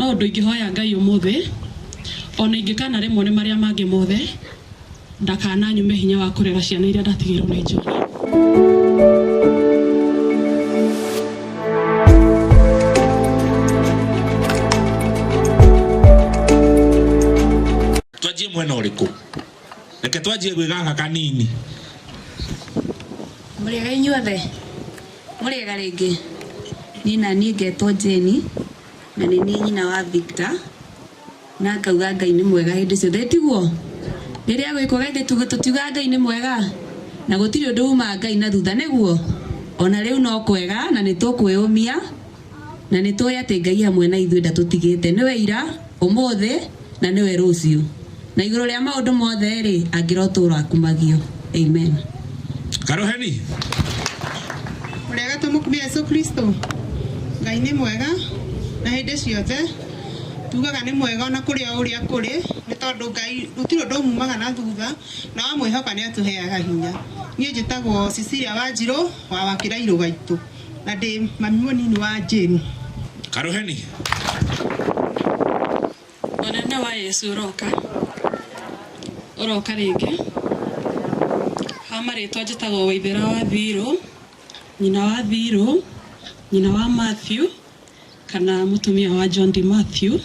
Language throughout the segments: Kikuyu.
Ũndũ ingĩhoya Ngai ũmũthĩ, ona ingĩkana rĩmwe nĩ marĩa mangĩ mothe, ndakananyume hinya wa kũrera ciana iria ndatigĩirwo nĩ John. Twanjie mwena ũrĩkũ? Reke twanjie gwĩ gaka kanini. Mũrĩega inyuothe? Mũrĩega rĩngĩ? Niĩ naniĩ ngetwo Jane na nĩ niĩ nyina wa Victor na ngauga Ngai nĩ mwega hĩndĩ ciothe tiguo? Rĩrĩa gwĩkwo githĩ tũtiugaga Ngai nĩ mwega? Na gũtirĩ ũndũ umaga Ngai na thutha nĩguo? Ona rĩu no kwega na nĩ tũkwĩũmia Na nĩ tũĩ atĩ Ngai hamwe na ithuĩ ndatũtigĩte. Nĩwe ira, ũmũthĩ, na nĩwe rũciũ. Na igũrũ rĩa maũndũ mothe-rĩ, angĩrotũũra akumagio. Amen. Karoheni. Ũrĩa gatũmũkumia Yesu Kristo. Ngai nĩ mwega na hĩndĩ ciothe tugaga nĩ mwega ona kũrĩ o ũrĩa kũrĩ, nĩ tondũ Ngai gũtirĩ ũndũ ũmumaga na thutha, na wamwĩhoka nĩ atũheaga hinya. Niĩ njĩtagwo Cecilia Wanjirũ wa Wakĩrairũ Gaitũ. Na ndĩ mami mũnini wa Jane. Karuheni. Ũnene wa Yesu ũroka, ũroka rĩngĩ. Ha marĩtwa njĩtagwo Waithera wa Thirũ, nyina wa Thirũ, nyina wa Matthew, kana mũtumia wa John D. Matthew.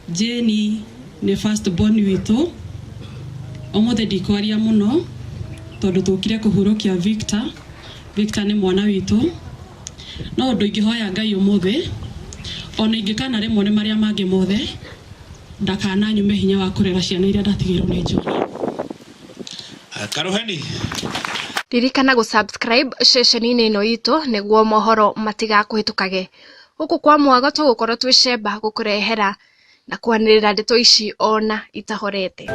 Jane nĩ first born witũ. Ũmũthĩ ndikwaria mũno tondũ tũkire kũhurũkia Victor. Victor nĩ mwana witũ. No ũndũ ingĩhoya Ngai ũmũthĩ, ona ingĩkana rĩmwe nĩ marĩa mangĩ mothe, ndakananyume hinya wa kũrera ciana iria ndatigĩirwo nĩ John. Karuheni. Ririkana gũ subscribe ceceni-inĩ ĩno itũ nĩguo mohoro matigakũhĩtũkage. Gũkũ kwa Mwago tũgũkorwo twĩ cemba gũkũrehera na kwanĩrĩra ndeto ici ona itahorete.